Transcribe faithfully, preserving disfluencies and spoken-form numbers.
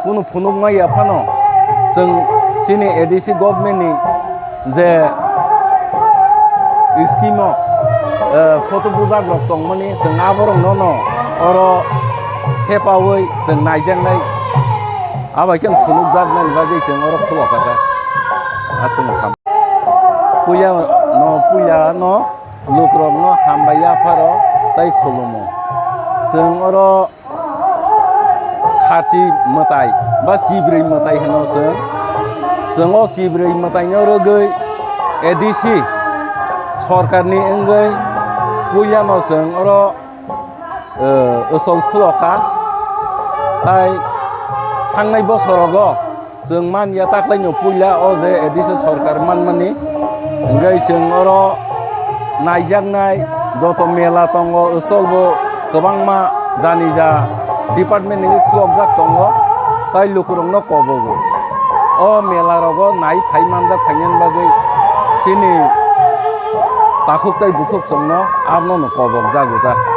Kunu phunuk maya phano chwng chini A D C government ni je scheme o, eh, photo bujak rok tongmani chwng aborok no no oro thepawi chwng naijaknai, abai khe phunukjaknani bagwi chwng oro khulokha ta aswk ham. Puya no, puya no lukrok no hambai yapharo tei khulumo. Chwng oro kharchi mwtai ba chibrwi mwtai hino chwng. Chwng o chibrwi mwtai no rwgwi A D C sorkar ni wngwi puya no chwng oro, eh, stol khulokha. Tai thangnai bosorogo chwng man ya taklaino puila o je A D C sorkar manmani, hwnkhe chwng oro naijaknai joto mela tongo, stol bo kwbangma jani ja department ni khulokjak tongo, tai lukurokno kobogo. O mela rogo nai phai manjak phainani bagwi chini takhuk tai bukhuk chwngno abono kobokjago ta.